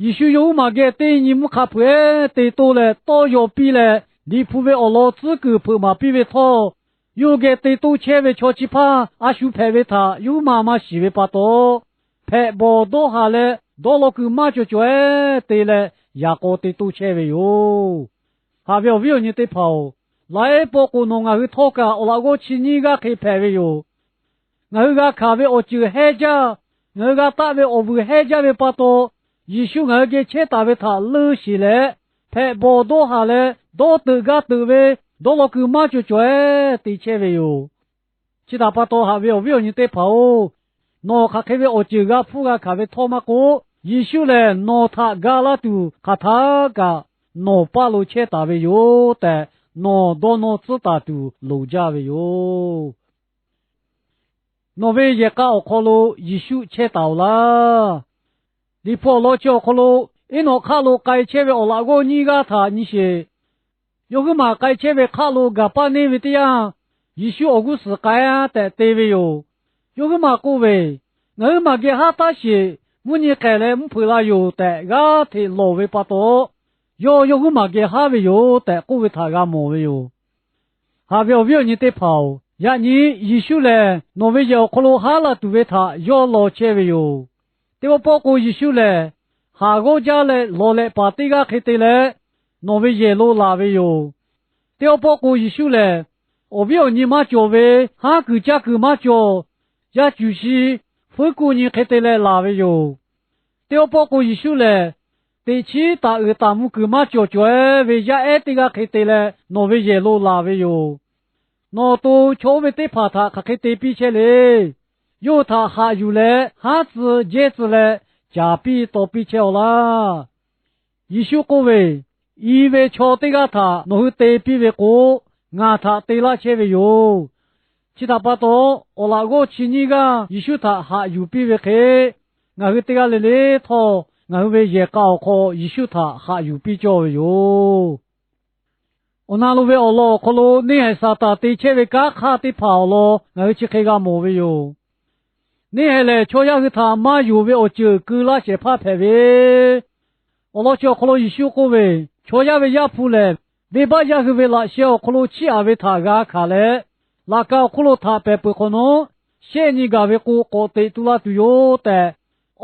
Yeˍsuˆ yawˇ huiˉ maˬ geh teˇ nyi mvuhˇ hk'a hpeuꞈ-eˬ te toˇ leh tawˇ yaw piˇ leh, Liꞈ hpu ve awˬ lawn tcuhˉ kuiˬ hpeuꞈ maˍ piˇ ve htawˇ, yawˇ hui geh te toˇ chehˇ ve chaw chi hpaˇ a shu hpehꞈ ve htaꞈ yawˇ huiˉ maˬ maˇ shiˍ ve pa taw, hpehꞈ bawˬ dawˇ haˍ leh dawˇ law kuiˬ maˇ cawˬ cawˬ-eˬ te leh, yaꞈ k'aw te toˇ chehˇ ve yoˬ. Haꞈ ve awˬ viˉ awˬ nyi teˇ hpaˍ-oˬ, laiˉ pawˆ k'o nawˬ ngaˬ hui htawˇ kaꞈ awˬ laꞈ g'awˇ chi nyiˇ g'aˇ hk'e hpehꞈ ve yoˬ. Ngaˬ hui g'a hkanˍ ve awˬ ceuˬ hehnˇ jaˇ, ngaˬ hui g'a taˆ ve awˬ vuiˬ hehnˇ jaˇ ve pa taw, Yeˍsuˆ ngaˬ hui geh chehˇ taˍ ve htaꞈ leuˇ sheˍ leh, hpehꞈ bawˬ dawˇ haˍ leh dawˇ teuꞈ gaˇ teuꞈ ve dawˇ law kuiˬ maˇ cawˬ cawˬ-eˬ te chehˇ ve yoˬ. Chi htaꞈ pa taw, haꞈ ve awˬ viˉ awˬ nyi teˇ hpaˍ-oˬ, nawˬ hk'aˬ hk'e ve awˬ ceuˬ g'a hpfuhˇ g'a hkanˍ ve htawˇ maˇ k'oˆ, Yeˍsuˆ lehˬ nawˬ htaꞈ ga laˇ tuˬ hk'aˬ htaˇ kaꞈ nawˬ paˇ lo chehˇ taˍ ve yoˬ tehꞈ, nawˬ dawˇ nawˇ tcuhˉ taˍ tuˬ loˍ jaˇ ve yoˬ. Nawˬ ve yehˬ k'a awˬ hk'aw lo Yeˍsuˆ chehˇ taˍ-oˬ laˇ. Liꞈ hpu awˬ lawn chi awˬ hk'aw lo, Iˉnawꞈ hk'aˆ lo k'ai chehˇ ve awˬ laꞈ g'awˇ nyiˇ g'aˇ htaꞈ nyi sheˍ. Yawˇ huiˉ maˬ k'ai chehˇ ve hk'aˆ lo gaˬ paˇ neˇ ve teˇ yanˇ, Yeˍsuˆ awˬ g'uˇ suhˍ k'ai-a tehꞈ te ve yoˬ. Yawˇ huiˉ maˬ k'oˆ ve, Ngaˬ huiˉ maˬ geh haˉ taˉ sheˍ. Mvuhˇ nyi hk'ehꞈ leh mvuhˇ hpeuꞈ la yoˬ tehꞈ g'aˇ hteꞈ lawˬ ve pa taw, yawˇ yawˇ huiˉ maˬ geh haˉ ve yoˬ tehꞈ k'oˆ ve htaꞈ g'a mawˬ ve yoˬ. Haꞈ ve awˬ viˉ awˬ nyi teˇ hpaˍ-oˬ, yaꞈ nyi Yeˍsuˆ lehˬ nawˬ ve yehˬ awˬ hk'aw lo haˉ la tuˬ ve htaꞈ yawˇ law chehˇ ve yoˬ. Teˇ pawˆ pawˆ k'o, Yeˍsuˆ lehˬ haˍ g'awˇ jaˇ leh lawˬ lehꞈ paˍ teˇ g'aˇ hk'e te leh nawˬ ve yehˬ lo laˬ ve yoˬ. Teˇ pawˆ pawˆ k'o, Yeˍsuˆ lehˬ awˬ viˉ awˬ nyi maˇ cawˬ ve, haˉ kuiˬ caˇ kuiˬ maˇ cawˬ, yaˇ cuˬ shi, fuiˉ kuˆ nyi hk'e te leh laˬ ve yoˬ. Teˇ pawˆ pawˆ k'o, Yeˍsuˆ lehˬ teꞈ chiˉ taˍ uiˍ taˍ mvuh kuiˬ maˇ cawˬ cawˬ-eˬ ve yaˇ ehˉ teˇ g'aˇ hk'e te leh nawˬ ve yehˬ lo laˬ ve yoˬ. Nawˬ awˬ to chaw oˇ ve teˇ hpaˍ htaꞈ hk'aˬ hk'e te piˇ chehˇ le. Yawˇ hui htaꞈ haꞈ yuˬ leh haˉ tcuh jehˇ tcuh leh caˍ piˇ taw piˇ chehˇ-aw laˇ. Yeˍsuˆ k'oˆ ve, I ve chaw teˇ g'aˇ htaꞈ nawˬ hui te piˇ ve k'o, ngaˬ htaꞈ te laˇ chehˇ ve yoˬ. Chi htaꞈ pa taw, awˬ laꞈ g'awˇ chi nyiˇ g'aˇ Yeˍsuˆ htaꞈ haꞈ yuˬ piˇ ve hk'e, ngaˬ hui teˇ g'aˇ le le htawˇ ngaˬ hui ve yehˬ k'a awˬ hk'aw Yeˍsuˆ htaꞈ haꞈ yuˬ piˇ cawˇ ve yoˬ. Awˬ na lo ve awˬ lawn awˬ hk'aw lo neˇ haiˬ Saˍtanˍ te chehˇ ve kanˉ hk'aˇ teˇ hpaˍ awˬ lawn ngaˬ hui chi hk'e g'a mawˬ ve yoˬ. Neˇ haiˬ lehˬ, chaw yaˇ hui htaꞈ maˇ yonˍ ve awˬ ceuˬ keu laˇ shehˍ hpaˇ hpehꞈ ve, awˬ lawn chi awˬ hk'aw lo Yeˍsuˆ k'oˆ ve, Chaw yaˇ ve Yaˇ hpu lehˬ, venˇbaˆ yaˇ hui ve laꞈ sheh awˬ hk'aw lo chiˇ aꞈ ve htaꞈ g'a hkanˍ leh, laꞈ ka awˬ hk'oˆ lo htaꞈ pehˬ peuˬ hk'awꞈ nawˉ, shehˆ nyi gaˬ ve k'o k'awꞈ teꞈ tu laˇ tuˬ yoˬ tehꞈ,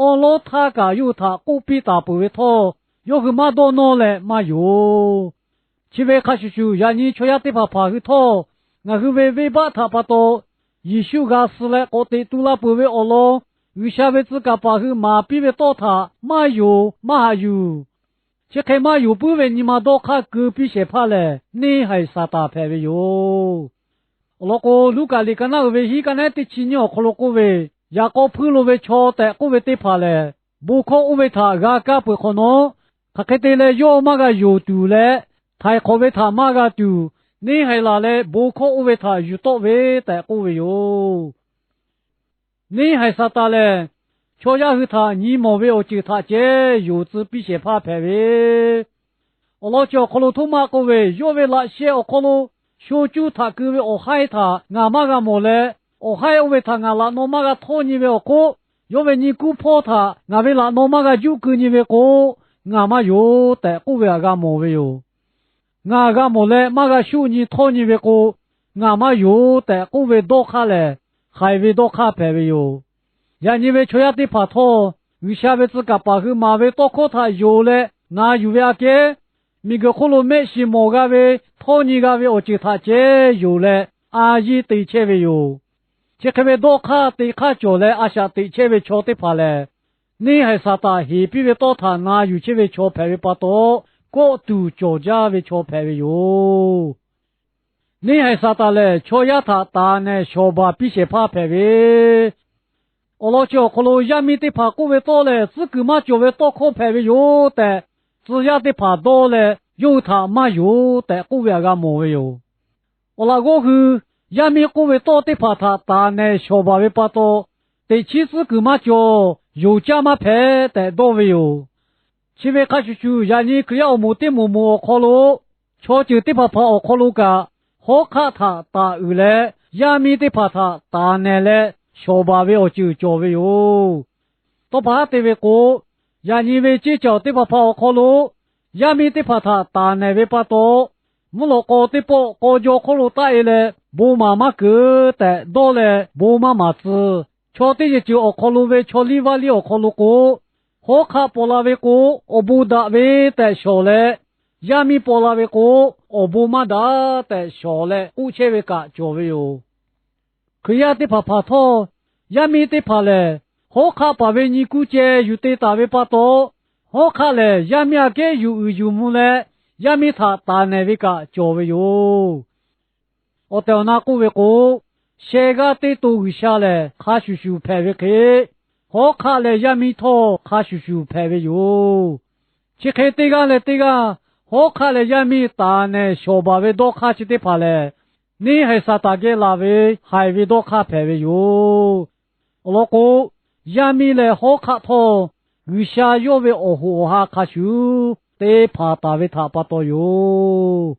awˉ lawˉ htaˇ kaꞈ yawˇ hui htaꞈ k'oˆ piˇ taˍ peuˬ ve htawˇ, yawˇ hui maˇ dawˇ nawˇ leh maˇ yonˍ. Chi ve hk'a shuˍ shuˍ, yaꞈ nyi chaw yaˇ teˇ hpaˍ hpaˍ hui htawˇ, ngaˬ hui ve venˇbaˆ htaꞈ pa taw Yeˍsuˆ g'a suh leh k'awꞈ teꞈ tu la peuˬ ve awˬ lawn, G'uiˬsha ve tcuh kaˍ paˍ hui maˍ piˇ ve tawˇ htaꞈ maˇ yonˍ maˇ haꞈ yuˬ. Chi hk'e maˇ yonˍ puiˉ ve nyi ma dawˇ hk'aˇ keu piˇ shehˍ hpaˇ lehˬ, neˇ haiˬ Saˍtanˍ hpehꞈ ve yoˬ. Awˬ lawn k'o, Luˉkaꞈ liꞈ ka naˉ uiˍ ve hiˉ ka nehˉ teˇ chi nyiˇ awˬ hk'aw lo k'oˆ ve, Yaꞈ k'aw hpuiˇ lo ve chaw tehꞈ k'oˆ ve teˇ hpaˍ lehˬ, bon hkawˇ oˇ ve htaꞈ g'a kaˇ peuˬ hk'awꞈ nawˉ, hk'aˬ hk'e te leh yawˇ maˇ g'a yonˍ tuˬ leh, htaiˍ hk'awꞈ ve htaꞈ maˇ g'a tuˬ, neˇ haiˬ laˬ leh bon hkawˇ oˇ ve htaꞈ yuˬ tawˆ ve tehꞈ k'oˆ ve yoˬ. Neˇ haiˬ Saˍtanˍ lehˬ, chaw yaˇ hui htaꞈ nyi mawˬ ve awˬ ceuˬ htaꞈ ceh yonˍ tcuh piˇ shehˍ hpaˇ hpehꞈ ve, awˬ lawn chi awˬ hk'aw lo Htoˉmaꞈ k'oˆ ve, Yawˇ ve laꞈ sheh awˬ hk'aw lo sho cuˇ htaꞈ keu ve awˬ haiˇ htaꞈ ngaˬ maˇ g'a mawˬ leh, awˬ haiˇ oˇ ve htaꞈ ngaˬ laꞈ naw maˇ g'a htawˇ nyi ve awˬ hk'oˆ, yawˇ ve nyi kuˇ hpawˇ htaꞈ ngaˬ ve laꞈ naw maˇ g'a juˆ keu nyi ve k'o, ngaˬ maˇ yonˍ tehꞈ k'oˆ ve htaꞈ g'a mawˬ ve yoˬ. Ngaˬ g'a mawˬ leh maˇ g'a shuˆ nyi htawˇ nyi ve k'o, ngaˬ maˇ yonˍ tehꞈ k'oˆ ve dawˇ hk'aˇ lehˬ, haiˬ ve dawˇ hk'aˇ hpehꞈ ve yoˬ. Yaꞈ nyi ve chaw yaˇ teˇ hpaˍ htawˇ, G'uiˬsha ve tcuh kaˍ paˍ hui maˍ ve tawˇ hkawˇ htaꞈ yonˍ leh na yuˬ ve aꞈ kehˉ, miˬguiˬ hk'oˆ lo mehˆ shiˍ mawˬ g'a ve, htawˇ nyi g'a ve awˬ ceuˬ htaꞈ ceh yonˍ leh a yiˇ te chehˇ ve yoˬ. Chi hk'e ve dawˇ hk'aˇ te hk'aˇ cawˬ leh a shaꞈ teꞈ chehˇ ve chaw teˇ hpaˍ lehˬ, neˇ haiˬ Saˍtanˍ heˍ piˇ ve tawˇ htaꞈ na yuˬ chehˇ ve chaw hpehꞈ ve pa taw, kawˆ tuˬ cawˬ jaˇ ve chaw hpehꞈ ve yoˬ. Neˇ haiˬ Saˍtanˍ lehˬ, chaw yaˇ htaꞈ taˍ nehˬ shawˍ baˬ piˇ shehˍ hpaˇ hpehꞈ ve, awˬ lawn chi awˬ hk'aw lo yaˇ miˇ teˇ hpaˍ k'oˆ ve tawˇ lehˬ, tcuhˉ kuiˬ maˇ cawˬ ve tawˇ hkawˇ hpehꞈ ve yoˬ tehꞈ, tcuh yaˇ teˇ hpaˍ dawˇ leh, yawˇ hui htaꞈ maˇ yonˍ tehꞈ k'oˆ ve htaꞈ g'a mawˬ ve yoˬ. Awˬ laꞈ g'awˇ hui yaˇ miˇ k'oˆ ve tawˇ teˇ hpaˍ htaꞈ taˍ nehˬ shawˍ baˬ ve pa taw, teꞈ chiˉ tcuhˉ kuiˬ maˇ cawˬ, yonˍ caˇ maˇ hpehꞈ tehꞈ dawˇ ve yoˬ. Chi ve hk'a shuˍ shuˍ, yaꞈ nyi Hkriꞈ yaˇ awˬ moˍ teˇ moˍ moˍ awˬ hk'aw lo, chaw ceuˬ teˇ hpaˍ hpaˍ awˬ hk'aw lo kaꞈ, hawˉ hk'aˆ htaꞈ taˍ uiˍ leh, yaˇ miˇ teˇ hpaˍ htaꞈ taˍ nehˬ leh shawˍ baˬ ve awˬ ceuˬ cawˬ ve yoˬ. Tawˇ pa haˉ te ve k'o, yaꞈ nyi ve ceˇ cawˬ teˇ hpaˍ hpaˍ awˬ hk'aw lo, yaˇ miˇ teˇ hpaˍ htaꞈ taˍ nehˬ ve pa taw, mvuhˇ lawꞈ k'aw teˇ pawˆ k'aw jaw hk'oˆ lo taˆ-e leh, bon maˍ maˇ keunˍ tehꞈ dawˇ leh bon maˇ maˍ tcuh. Chaw teˇ ceuˬ ceuˬ awˬ hk'aw lo ve chaw liˇ vaˇ liˇ awˬ hk'aw lo k'o, hawˉ hk'aˆ paw la ve k'o, awˬ bon daꞈ ve tehꞈ shawˍ leh, yaˇ miˇ paw la ve k'o, awˬ bon maˇ daꞈ tehꞈ shawˍ leh k'oˆ chehˇ ve kaꞈ cawˬ ve yoˬ. Hkriꞈ yaˇ teˇ hpaˍ hpaˍ htawˇ, yaˇ miˇ teˇ hpaˍ lehˬ, hawˉ hk'aˆ paˍ ve nyi kuˇ ceh yuˬ te taˍ ve pa taw, hawˉ hk'aˆ lehˬ yaˇ miˇ aꞈ kehˉ yuˬ uiˍ yuˬ mvuh leh, yaˇ miˇ htaꞈ taˍ nehˬ ve kaꞈ cawˬ ve yoˬ. Awˬ tehˬ awˬ na k'oˆ ve k'o, sheh g'aˇ teˇ to G'uiˬsha lehˬ hk'a shuˍ shuˍ hpehꞈ ve hk'e, hawˉ hk'aˆ leh yaˇ miˇ htawˇ hk'a shuˍ shuˍ hpehꞈ ve yoˬ. Chi hk'e teˇ g'aˇ leh teˇ g'aˇ, hawˉ hk'aˆ leh yaˇ miˇ taˍ nehˬ shawˍ baˬ ve dawˇ hk'aˇ chi teˇ hpaˍ lehˬ, neˇ haiˬ Saˍtanˍ geh laˬ ve haiˬ ve dawˇ hk'aˇ hpehꞈ ve yoˬ. Awˬ lawn k'o, yaˇ miˇ leh hawˉ hk'aˆ htawˇ, G'uiˬsha yawˇ ve awˬ hoꞈ awˬ ha hk'a shuˍ te hpanˍ taˍ ve htaꞈ pa taw yoˬ.